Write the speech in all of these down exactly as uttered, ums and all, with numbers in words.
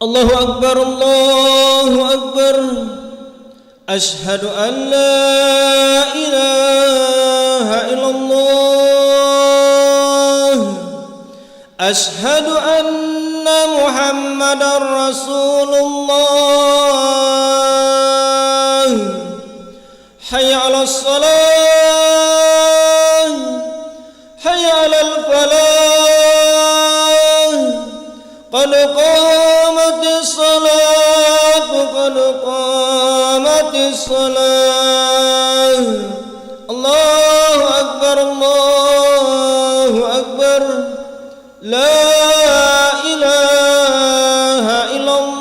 الله أكبر، الله أكبر. أشهد أن لا إله إلا الله. أشهد أن محمدا رسول الله. حي على الصلاة. حي على الفلاح. قد قامت الصلاة، قد قامت الصلاة. الله أكبر، الله أكبر. لا إله إلا الله.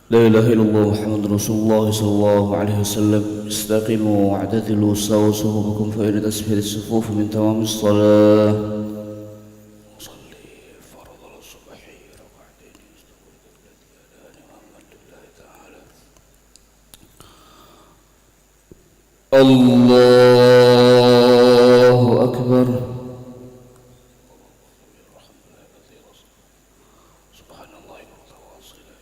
لا إله إلا الله محمد رسول الله صلى الله عليه وسلم. استقيموا واعتدلوا، سووا صفوفكم، فإن تسوية الصفوف من تمام الصلاة. أصلي فرض الصبح ركعتين. الله أكبر. سبحان الله بكرة وأصيلا.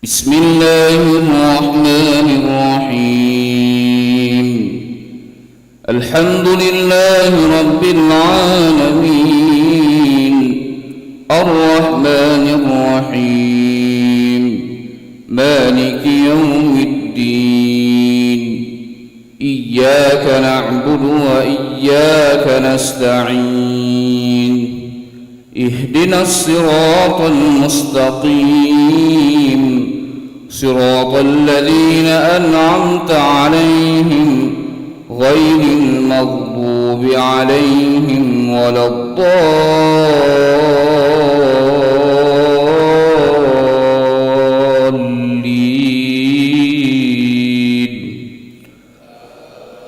بسم الله الرحمن الرحيم. الحمد لله رب العالمين. الرحمن الرحيم. مالك يوم الدين. إياك نعبد وإياك نستعين. اهدنا الصراط المستقيم. صراط الذين أنعمت عليهم غير المغضوب عليهم ولا الضالين.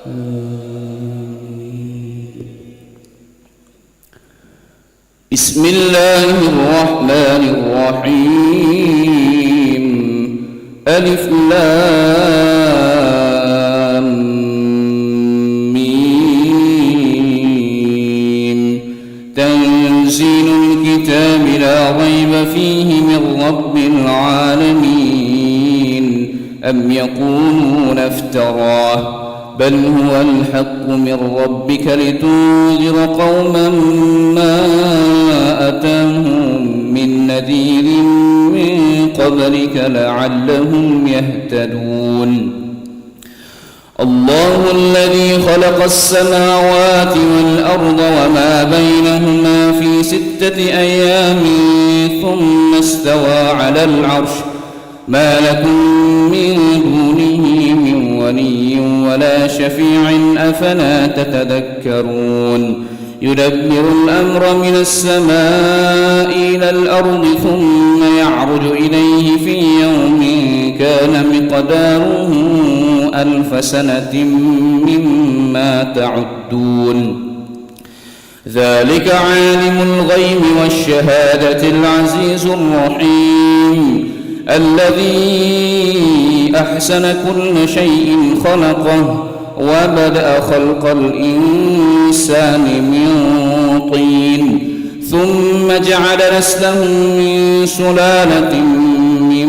آمين. بسم الله الرحمن الرحيم. ألف لام ميم. تنزيل الكتاب لا ريب فيه من رب العالمين. أم يقولون افتراه. بل هو الحق من ربك لتنذر قوما ما أتاهم من نذير من قبلك لعلهم يهتدون. الله الذي خلق السماوات والأرض وما بينهما في ستة أيام ثم استوى على العرش. ما لكم من دونه من ولي ولا شفيع أفلا تتذكرون. يدبر الأمر من السماء إلى الأرض ثم يعرج إليه في يوم كان مقداره ألف سنة مما تعدون. ذلك عالم الغيب والشهادة العزيز الرحيم. الذي أحسن كل شيء خلقه وبدأ خلق الإنسان من طين ثم جعل نسله من سلالة من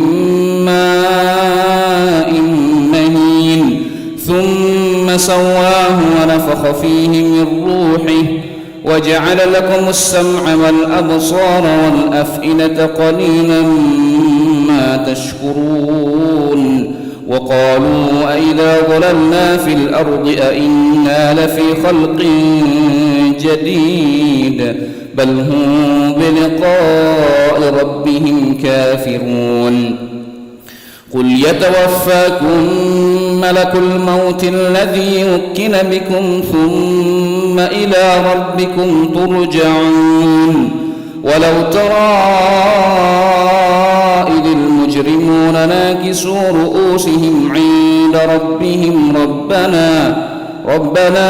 ماء مهين ثم سواه ونفخ فيه من روحه وجعل لكم السمع والأبصار والأفئدة قليلا ما تشكرون. وقالوا أإذا ضللنا في الأرض أإنا لفي خلق جديد. بل هم بلقاء ربهم كافرون. قل يتوفاكم ملك الموت الذي وكل بكم ثم إلى ربكم ترجعون. ولو ترى إذ المجرمون ناكسوا رؤوسهم عند ربهم ربنا ربنا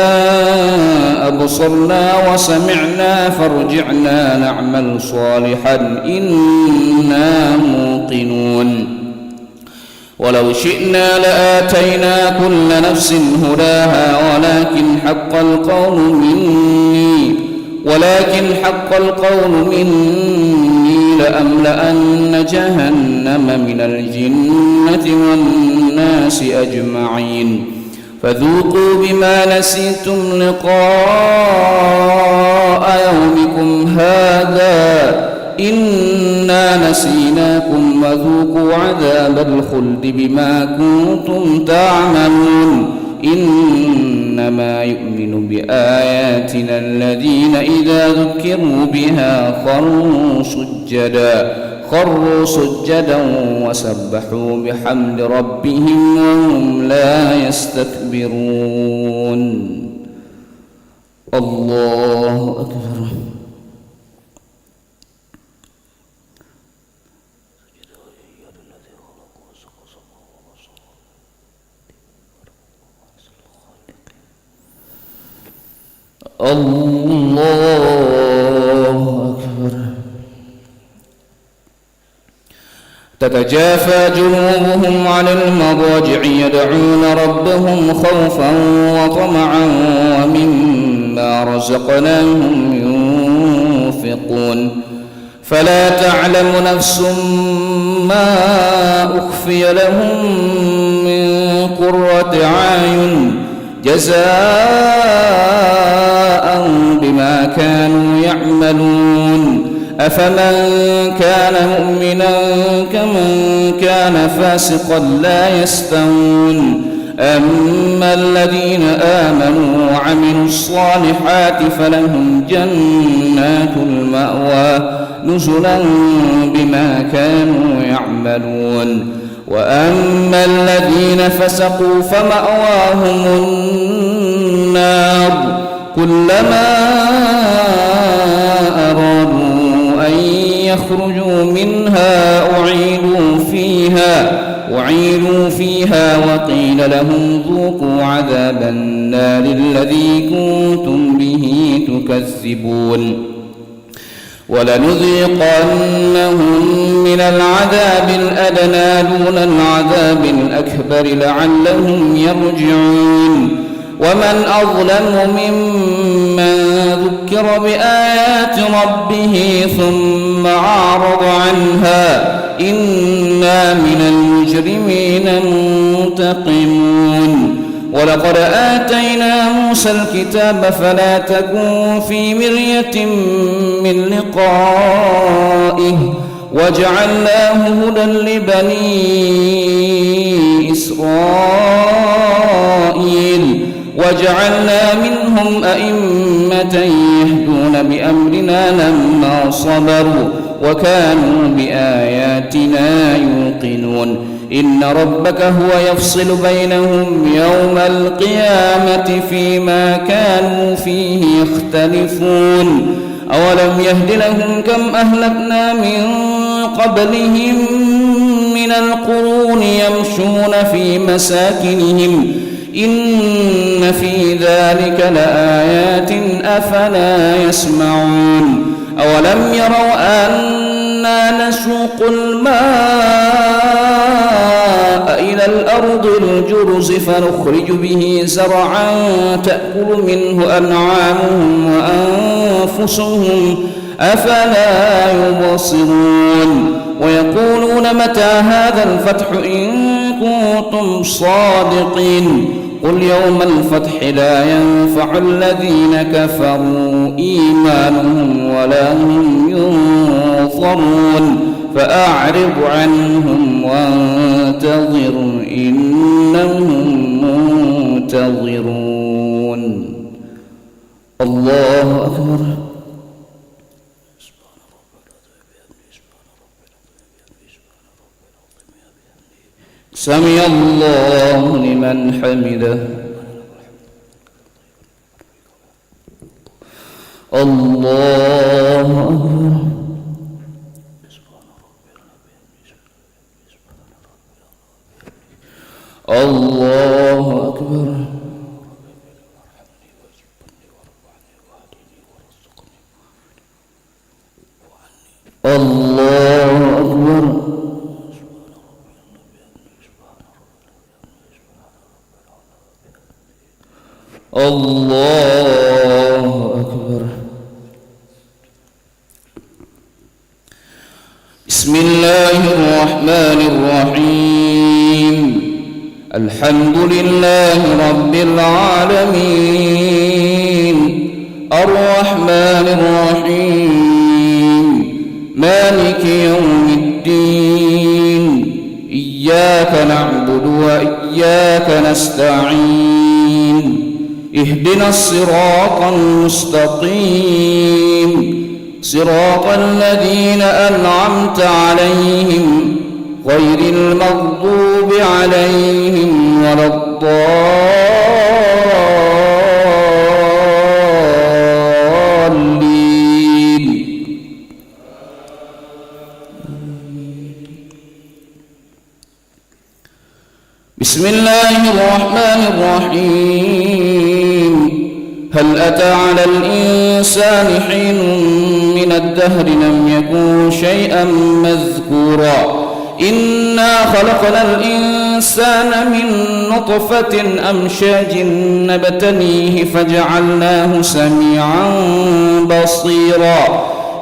أبصرنا وسمعنا فارجعنا نعمل صالحا إنا موقنون. ولو شئنا لآتينا كل نفس هداها ولكن حق القول مني ولكن حق القول مني لأملأن جهنم من الجنة والناس أجمعين. فذوقوا بما نسيتم لقاء يومكم هذا إنا نسيناكم وذوقوا عذاب الخلد بما كنتم تعملون. إنما يؤمن بآياتنا الذين إذا ذكروا بها خروا سجدا خروا سجدا وسبحوا بحمد ربهم وهم لا يستكبرون. الله أكبر. الله أكبر. تتجافى جنوبهم عن المضاجع يدعون ربهم خوفا وطمعا ومما رزقناهم ينفقون. فلا تعلم نفس ما أخفي لهم من قرة أعين جزاء بما كانوا يعملون. أفمن كان مؤمنا كمن كان فاسقا لا يستوون. أما الذين آمنوا وعملوا الصالحات فلهم جنات المأوى نزلا بما كانوا يعملون. وأما الذين فسقوا فمأواهم النار كلما أرادوا أن يخرجوا منها أعيدوا فيها أعيدوا فيها وقيل لهم ذوقوا عذاب النار الذي كنتم به تكذبون. ولنذيقنهم من العذاب الأدنى دون العذاب الأكبر لعلهم يرجعون. ومن أظلم ممن ذكر بآيات ربه ثم أعرض عنها إنا من المجرمين منتقمون. ولقد آتينا موسى الكتاب فلا تكن في مرية من لقائه وجعلناه هدى لبني إسرائيل وجعلنا منهم أئمة يهدون بأمرنا لما صبروا وكانوا بآياتنا يوقنون. إن ربك هو يفصل بينهم يوم القيامة فيما كانوا فيه يختلفون. أولم يهد لهم كم أهلكنا من قبلهم من القرون يمشون في مساكنهم إن في ذلك لآيات أفلا يسمعون. أولم يروا أنا نسوق الماء إلى الأرض الجرز فنخرج به زرعا تأكل منه أنعامهم وأنفسهم أفلا يبصرون. ويقولون متى هذا الفتح إن كنتم صادقين. قل يوم الفتح لا ينفع الذين كفروا إيمانهم ولا هم ينظرون. فأعرض عنهم وانتظر إنهم منتظرون. الله أكبر. سمع الله لمن حمده. الله أكبر. الله أكبر. الله أكبر. الله أكبر. بسم الله الرحمن الرحيم. الحمد لله رب العالمين. الرحمن الرحيم. مالك يوم الدين. إياك نعبد وإياك نستعين. اهدنا الصراط المستقيم. صراط الذين أنعمت عليهم غير المغضوب عليهم ولا الضالين. بسم الله الرحمن الرحيم. هل أتى على الإنسان حين من الدهر لم يكن شيئا مذكورا. إنا خلقنا الإنسان من نطفة أمشاج نبتليه فجعلناه سميعا بصيرا.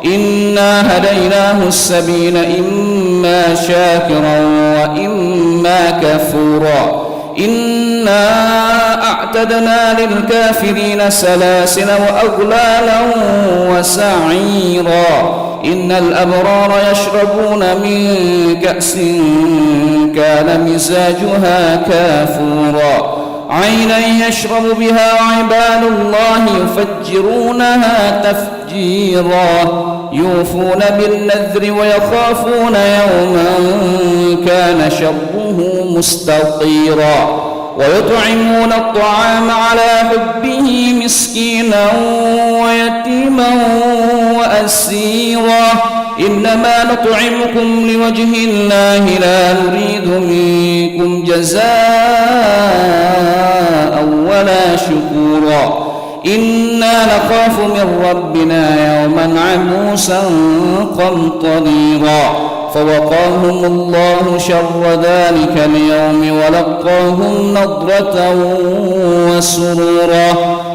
إنا هديناه السبيل إما شاكرا وإما كفورا. إنا أعتدنا للكافرين سلاسل وأغلالا وسعيرا. إن الأبرار يشربون من كأس كان مزاجها كافورا. عينا يشرب بها عباد الله يفجرونها تفجيرا. يوفون بالنذر ويخافون يوما كان شره مستطيرا. ويطعمون الطعام على حبه مسكينا ويتيما وأسيرا. إنما نطعمكم لوجه الله لا نريد منكم جزاء ولا شكورا. إنا نخاف من ربنا يوما عبوسا قمطريرا. فوقاهم الله شر ذلك اليوم ولقاهم نضرة وسرورا.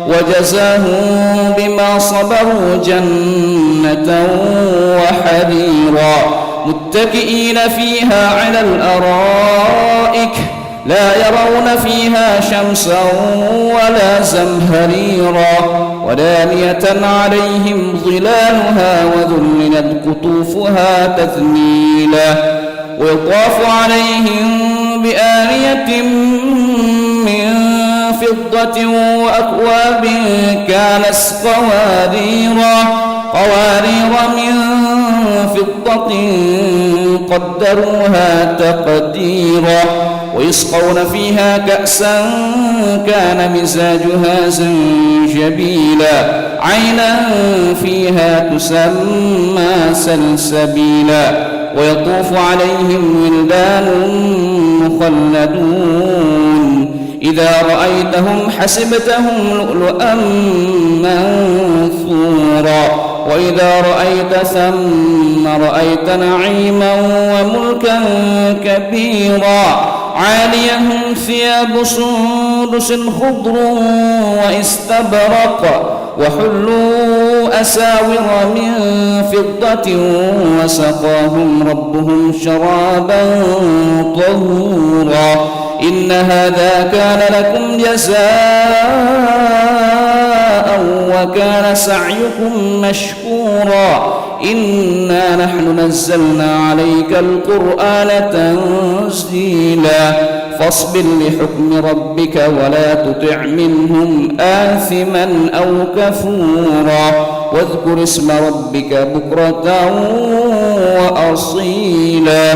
وجزاهم بما صبروا جنة وحريرا. متكئين فيها على الأرائك لا يرون فيها شمسا ولا زمهريرا. ودانية عليهم ظلالها وذللت قطوفها تذليلا. ويطاف عليهم بآنية من فضة وأكواب كانت قواريرا، قوارير من فضة قدروها تقديرا. ويسقون فيها كأسا كان مزاجها زنجبيلا، عينا فيها تسمى سلسبيلا. ويطوف عليهم ولدان مخلدون. إذا رأيتهم حسبتهم لؤلؤا منثورا. وإذا رأيت ثم رأيت نعيما وملكا كبيرا. عاليهم ثياب سندس خضر واستبرق وحلوا أساور من فضة وسقاهم ربهم شرابا طهورا. إن هذا كان لكم جزاء وكان سعيكم مشكورا. إنا نحن نزلنا عليك القرآن تنزيلا. فاصبر لحكم ربك ولا تطع منهم آثما أو كفورا. واذكر اسم ربك بكرة وأصيلا.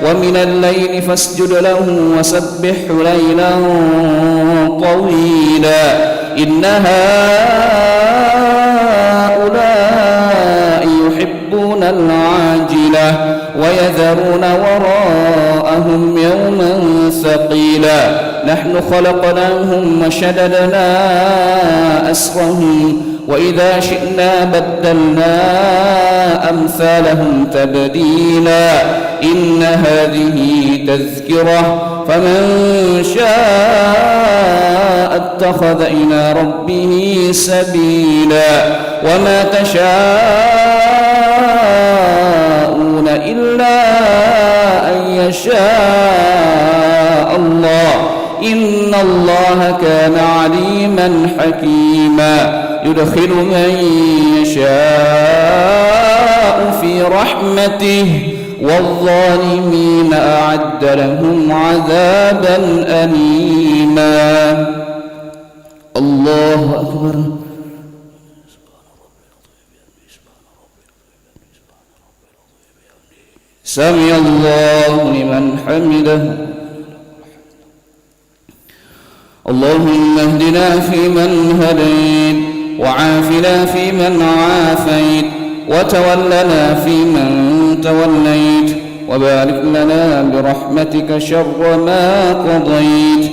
ومن الليل فاسجد له وسبحه ليلا طويلا. إن هؤلاء يحبون العاجلة ويذرون وراءهم يوما ثقيلا. نحن خلقناهم وشددنا أسرهم وإذا شئنا بدلنا أمثالهم تبديلا. إن هذه تذكرة فمن شاء اتخذ إلى ربه سبيلا. وما تشاءون إلا أن يشاء الله إن الله كان عليما حكيما. يدخل من يشاء في رحمته والظالمين أعد لهم عذابا أليما. الله أكبر. سمع الله لمن حمده. اللهم اهدنا فيمن هديت، وعافنا فيمن عافيت، وتولنا فيمن توليت، وبارك لنا برحمتك شر ما قضيت.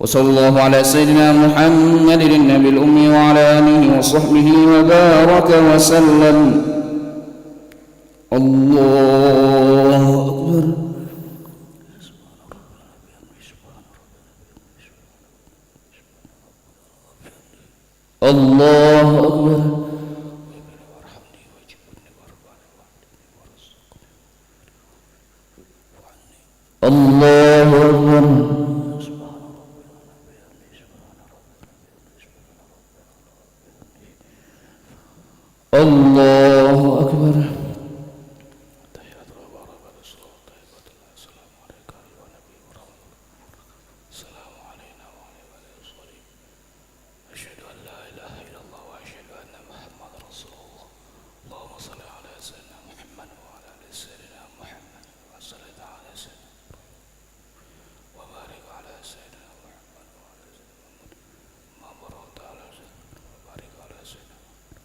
وصلى الله على سيدنا محمد النبي الأمي وعلى آله وصحبه وبارك وسلم. الله أكبر. الله أكبر. الله أكبر. الله أكبر. السلام علينا وعلى عباد الله الصالحين. أشهد أن لا إله إلا الله وأشهد أن محمدا رسول الله. اللهم صل على سيدنا محمد وعلى آل سيدنا محمد وسلم على سيدنا وبارك على سيدنا محمد وعلى آل سيدنا محمد. ما باركت على سيدنا وبارك على سيدنا محمد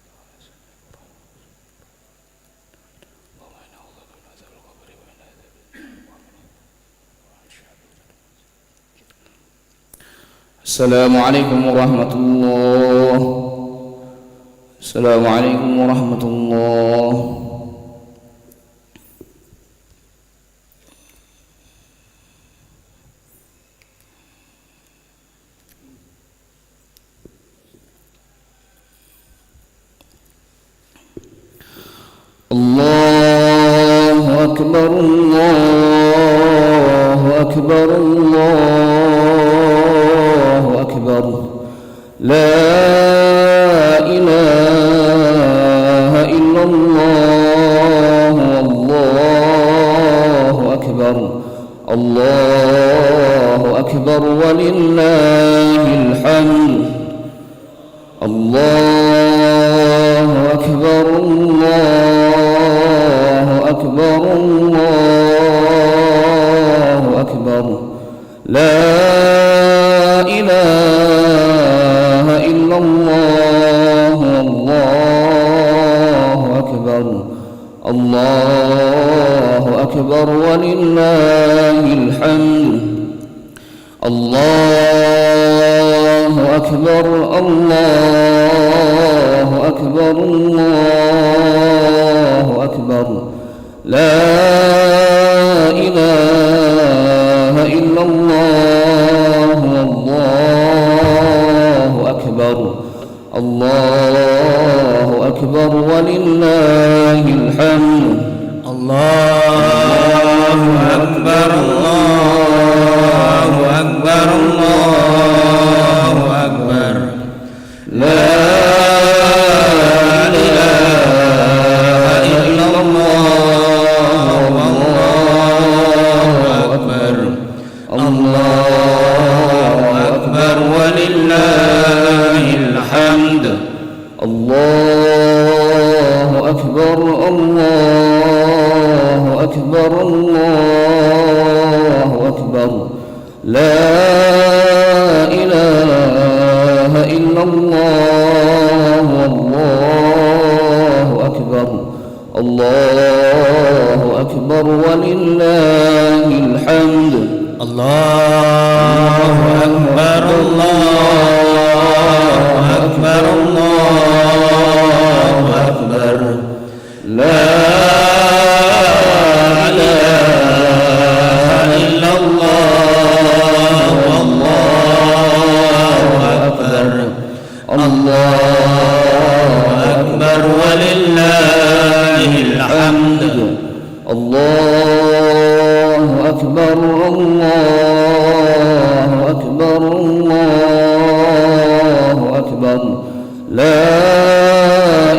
وعلى سيدنا إبراهيم. اللهم إنا نعوذ بك من عذاب القبر ومن عذاب الجحيم ومن عذاب الشعب. السلام عليكم ورحمة الله. السلام عليكم ورحمة الله. الله أكبر، الله أكبر، الله أكبر. لا إله إلا الله، الله أكبر، الله أكبر ولله الحمد. الله أكبر، الله أكبر، الله أكبر. لا إله إلا الله، الله أكبر، الله أكبر ولله الحمد. الله أكبر، الله أكبر، الله أكبر. لا إله إلا الله، الله أكبر. الله أكبر ولله الحمد. الله أكبر، الله أكبر، الله أكبر. لا إله إلا الله. الله أكبر ولله الحمد. الله أكبر، الله أكبر، الله أكبر. لا إله إلا الله، والله أكبر. الله أكبر ولله الحمد. الله أكبر، الله أكبر، الله أكبر. لا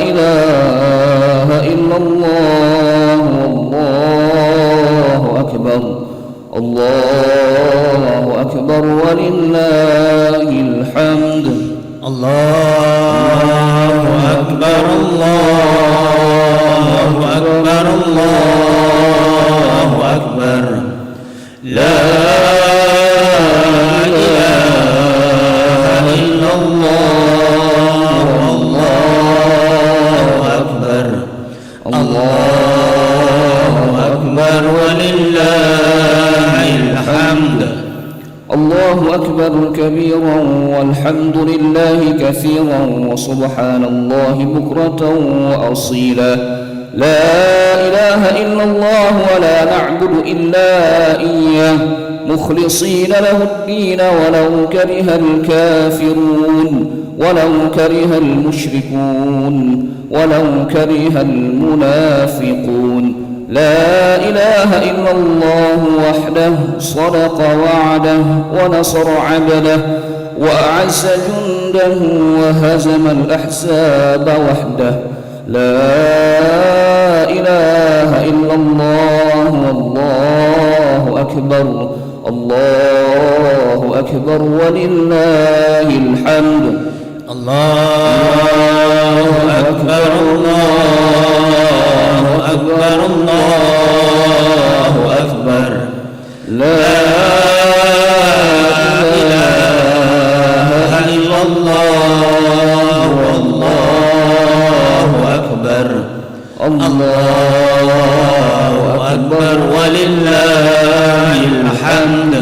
إله إلا الله، والله أكبر. الله أكبر ولله الحمد. الله أكبر، الله أكبر، الله أكبر. لا إله إلا الله، الله أكبر. الله أكبر ولله الحمد. الله أكبر كبيرا والحمد لله كثيرا وسبحان الله بكرة وأصيلا. لا إله إلا الله ولا نعبد إلا إياه مخلصين له الدين ولو كره الكافرون، ولو كره المشركون، ولو كره المنافقون. لا إله إلا الله وحده صدق وعده ونصر عبده وأعز جنده وهزم الأحزاب وحده. لا إله إلا الله والله أكبر. الله أكبر ولله الحمد. الله أكبر، الله أكبر، الله أكبر. لا إله إلا الله والله أكبر. الله أكبر ولله الحمد.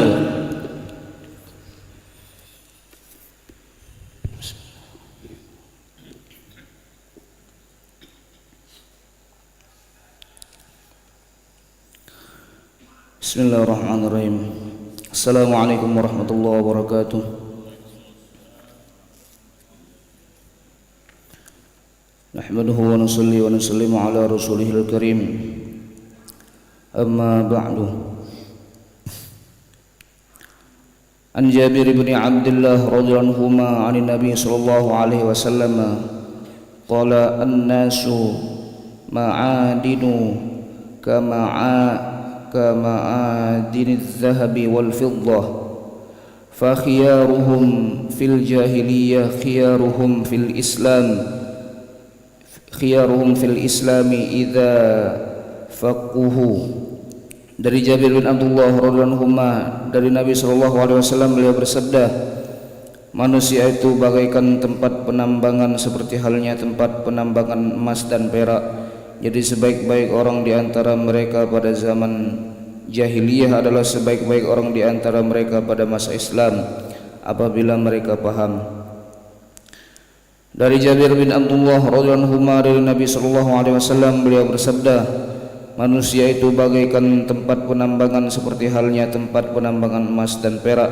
بسم الله الرحمن الرحيم. السلام عليكم ورحمة الله وبركاته. نحمده ونصلي ونسلم على رسوله الكريم. أما بعد. عن جابر بن عبد الله رضي الله عنهما عن النبي صلى الله عليه وسلم قال: الناس معادن كمعا-، كمعادن الذهب والفضة، فخيارهم في الجاهلية خيارهم في الإسلام. Khiyaruhum fil islami idza faquhu. Dari Jabir bin Abdullah radhiyallahu anhuma, dari Nabi sallallahu alaihi wasallam, beliau bersabda, manusia itu bagaikan tempat penambangan seperti halnya tempat penambangan emas dan perak. Jadi sebaik-baik orang di antara mereka pada zaman jahiliyah adalah sebaik-baik orang di antara mereka pada masa Islam, apabila mereka paham. Dari Jabir bin Abdullah radhiyallahu anhuma, dari Nabi sallallahu alaihi wasallam, beliau bersabda, manusia itu bagaikan tempat penambangan seperti halnya tempat penambangan emas dan perak.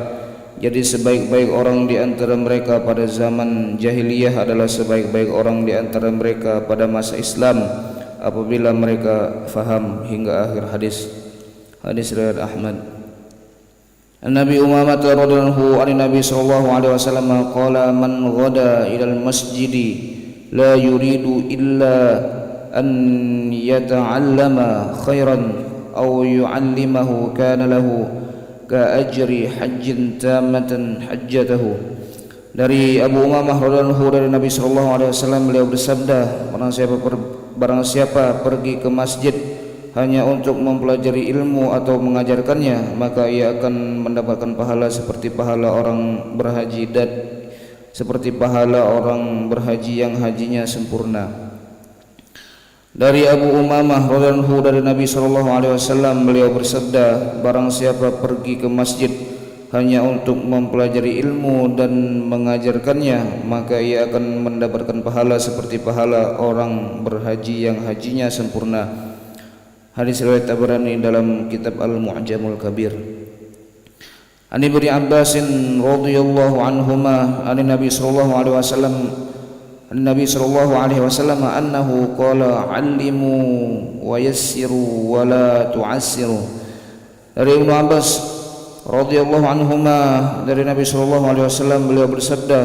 Jadi sebaik-baik orang di antara mereka pada zaman jahiliyah adalah sebaik-baik orang di antara mereka pada masa Islam, apabila mereka faham, hingga akhir hadis. Hadis riwayat Ahmad. An Abi Umamah radhiyallahu anhu, an Nabi sallallahu alaihi wasallam qala, man ghada ilal masjidi la yuridu illa an yata'allama khairan aw yu'allimahu kana lahu ka ajri hajjin tammatan hajjatahu. Dari Abu Umamah radhiyallahu anhu, dari Nabi sallallahu alaihi wasallam, beliau bersabda, barang siapa per-, barang siapa pergi ke masjid hanya untuk mempelajari ilmu atau mengajarkannya, maka ia akan mendapatkan pahala seperti pahala orang berhaji dan seperti pahala orang berhaji yang hajinya sempurna. Dari Abu Umamah radhiyallahu anhu dari Nabi sallallahu alaihi wasallam, beliau bersabda, "Barang siapa pergi ke masjid hanya untuk mempelajari ilmu dan mengajarkannya, maka ia akan mendapatkan pahala seperti pahala orang berhaji yang hajinya sempurna." Hadis riwayat Tabarani dalam kitab Al-Mu'jamul Kabir. An Ibni Abbasin radhiyallahu anhuma, an Nabi sallallahu alaihi wasallam, an Nabi sallallahu alaihi wasallam annahu qala, "Allimu wa yassiru wa la tu'assiru." Dari Ibnu Abbas radhiyallahu anhuma, dari Nabi sallallahu alaihi wasallam, beliau bersabda,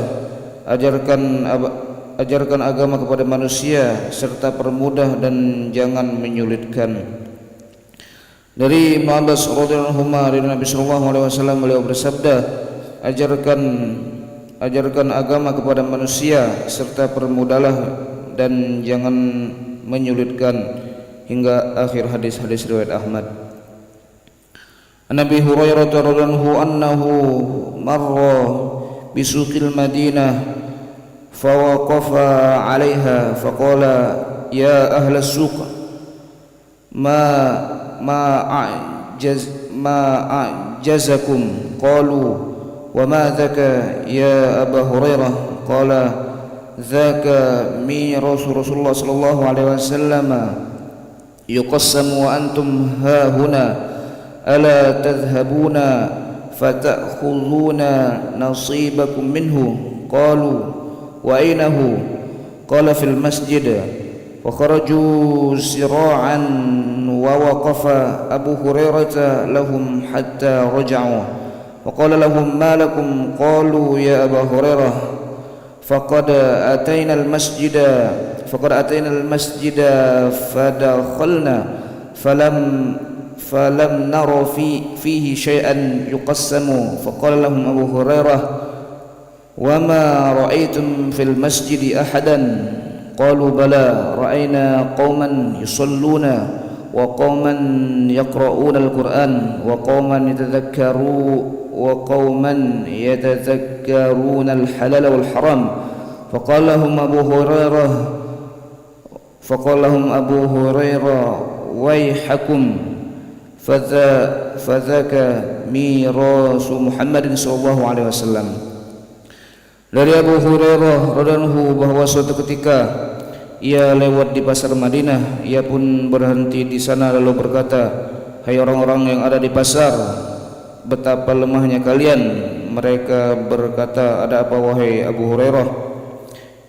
"Ajarkan ab-, ajarkan agama kepada manusia serta permudah dan jangan menyulitkan." Dari Ibnu Abbas radhiyallahu anhuma, dari Nabi sallallahu alaihi wasallam, beliau bersabda, "Ajarkan, ajarkan agama kepada manusia serta permudahlah dan jangan menyulitkan." Hingga akhir hadis, hadis riwayat Ahmad. An Abi Hurairah radhiyallahu anhu annahu marra bisuqil Madinah fawaqafa 'alaiha faqala, "Ya ahlas suq, ma, ma a'jaz-, ma a'jazakum?" Qalu, "Wa ma dzaka ya Aba Hurairah?" Qala, "Dzaka mirasu Rasulullah sallallahu alaihi wasallam yuqassamu wa antum hahuna, ala tadhhabuna fata'khudhuna nasibakum minhu?" Qalu, "Wa aina hu?" Qala, "Fil masjid." Wa kharaju sira'an wa waqafa Abu Hurairata lahum hatta raja'u. Wa qala lahum, "Ma lakum?" Qalu, "Ya Aba Hurairah, faqad atainal masjida, faqad atainal masjida fadakhalna, falam, falam nara fi, fihi syai'an yuqassamu." Faqala lahum Abu Hurairah, "Wa ma ra'aitum fil masjidi ahadan?" Qalu, "Bala, ra'aina qauman yusalluna, wa qauman yaqra'unal Qur'an, wa qauman yatadzakkaru-, wa qauman yatadzakkarunal halala wal haram." Faqala lahum Abu Hurairah, faqala lahum Abu Hurairah, "Waihakum, fadza-, fadzaka mirasu Muhammadin sallallahu alaihi wasallam." Dari Abu Hurairah radhiyallahu anhu bahwa suatu ketika ia lewat di pasar Madinah, ia pun berhenti di sana lalu berkata, "Hai orang-orang yang ada di pasar, betapa lemahnya kalian." Mereka berkata, "Ada apa, wahai Abu Hurairah?"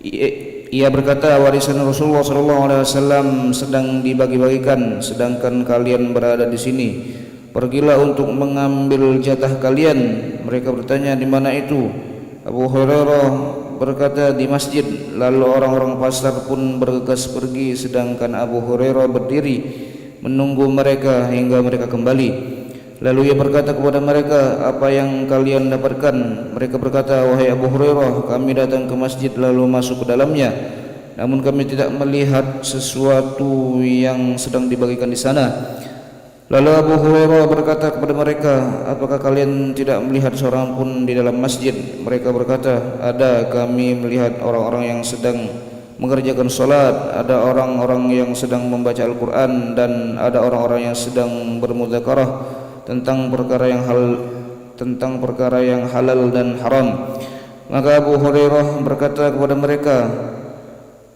I-, ia berkata, "Warisan Rasulullah sallallahu alaihi wasallam sedang dibagi-bagikan, sedangkan kalian berada di sini. Pergilah untuk mengambil jatah kalian." Mereka bertanya, "Di mana itu?" Abu Hurairah berkata, "Di masjid." Lalu orang-orang pasar pun bergegas pergi, sedangkan Abu Hurairah berdiri menunggu mereka hingga mereka kembali. Lalu ia berkata kepada mereka, "Apa yang kalian dapatkan?" Mereka berkata, "Wahai Abu Hurairah, kami datang ke masjid lalu masuk ke dalamnya, namun kami tidak melihat sesuatu yang sedang dibagikan di sana." Lalu Abu Hurairah berkata kepada mereka, "Apakah kalian tidak melihat seorang pun di dalam masjid?" Mereka berkata, "Ada, kami melihat orang-orang yang sedang mengerjakan salat, ada orang-orang yang sedang membaca Al-Quran, dan ada orang-orang yang sedang bermudzakarah tentang perkara yang hal-, tentang perkara yang halal dan haram." Maka Abu Hurairah berkata kepada mereka,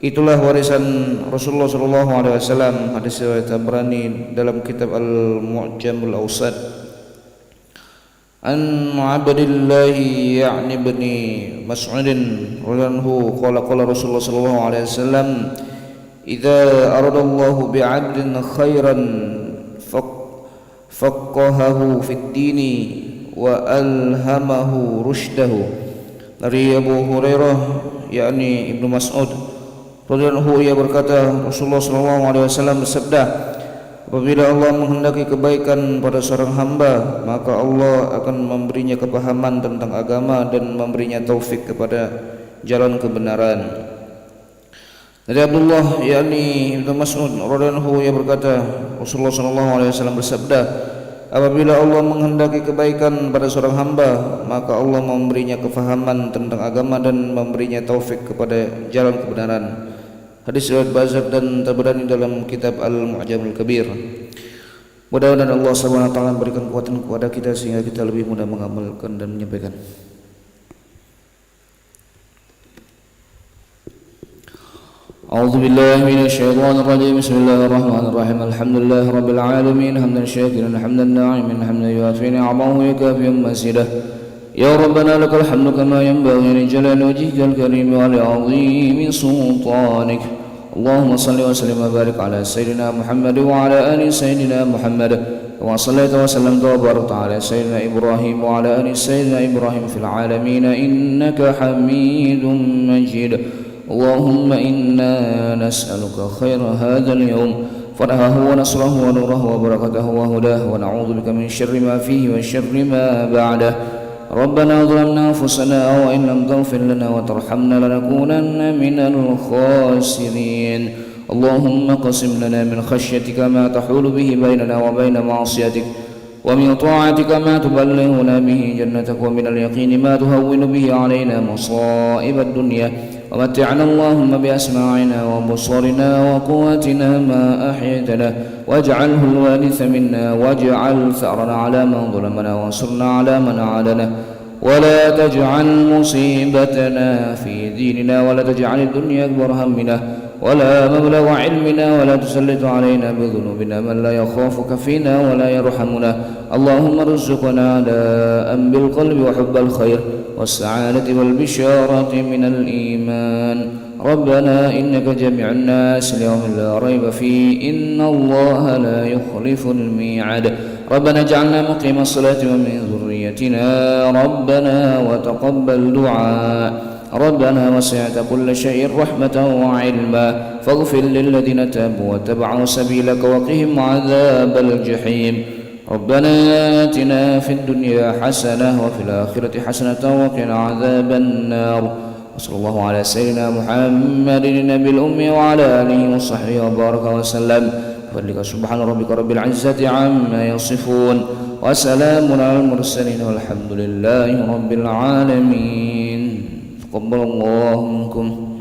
"Itulah warisan Rasulullah sallallahu alaihi wasallam." Hadis riwayat Tabrani dalam kitab Al-Mu'jamul Awsat. An Abdillah, ya'ni ibni Mas'udin radhiyallahu anhu, qala, qala Rasulullah sallallahu alaihi wasallam, "Idza aradallahu bi'abdin khairan faq-, faqqahahu fid dini wa alhamahu rusydahu." Dari Abu Hurairah, yakni Ibnu Mas'ud, radhiyallahu anhu, ia berkata, Rasulullah sallallahu alaihi wasallam bersabda, "Apabila Allah menghendaki kebaikan pada seorang hamba, maka Allah akan memberinya kepahaman tentang agama dan memberinya taufik kepada jalan kebenaran." Dari Abdullah, yakni Ibnu Mas'ud, radhiyallahu anhu, ia berkata, Rasulullah sallallahu alaihi wasallam bersabda, "Apabila Allah menghendaki kebaikan pada seorang hamba, maka Allah memberinya kefahaman tentang agama dan memberinya taufik kepada jalan kebenaran." Hadis riwayat Bazar dan Tabrani dalam kitab Al-Mu'jamul Kabir. Mudah-mudahan Allah Subhanahu wa Ta'ala memberikan kekuatan kepada kita sehingga kita lebih mudah mengamalkan dan menyampaikan. أعوذ بالله من الشيطان الرجيم. بسم الله الرحمن الرحيم. الحمد لله رب العالمين. حمدا شاكرا، حمدا ناعما، حمدا يوافي نعمه ويكافئ مزيده. يا ربنا لك الحمد كما ينبغي لجلال وجهك الكريم ولعظيم سلطانك. اللهم صل وسلم وبارك على سيدنا محمد وعلى آل سيدنا محمد كما صليت وسلمت وباركت على سيدنا إبراهيم وعلى آل سيدنا إبراهيم في العالمين إنك حميد مجيد. اللهم إنا نسألك خير هذا اليوم، فرحه ونصره ونوره وبركته وهداه، ونعوذ بك من شر ما فيه وشر ما بعده. ربنا ظلمنا أنفسنا وإن لم تغفر لنا وترحمنا لنكونن من الخاسرين. اللهم اقسم لنا من خشيتك ما تحول به بيننا وبين معصيتك، ومن طاعتك ما تبلغنا به جنتك، ومن اليقين ما تهون به علينا مصائب الدنيا، ومتعنا اللهم بأسماعنا وأبصارنا وقواتنا ما أحييتنا، واجعله الوارث منا، واجعل ثأرنا على من ظلمنا، وانصرنا على من عادانا، ولا تجعل مصيبتنا في ديننا، ولا تجعل الدنيا أكبر همنا، ولا مبلغ علمنا، ولا تسلط علينا بذنوبنا من لا يخافك فينا ولا يرحمنا. اللهم ارزقنا داء بالقلب وحب الخير والسعادة والبشارة من الإيمان. ربنا إنك جامع الناس ليوم لا ريب فيه، إن الله لا يخلف الميعاد. ربنا اجعلنا مقيم الصلاة ومن ذريتنا، ربنا وتقبل دعاء. ربنا وسعت كل شيء رحمة وعلما، فاغفر للذين تابوا واتبعوا سبيلك وقهم عذاب الجحيم. ربنا آتنا في الدنيا حسنة وفي الآخرة حسنة وقنا عذاب النار. وصلى الله على سيدنا محمد النبي الأمي وعلى آله وصحبه وبارك وسلم. بفضلك سبحان ربك رب العزة عما يصفون. وسلام على المرسلين والحمد لله رب العالمين. تقبل الله منكم.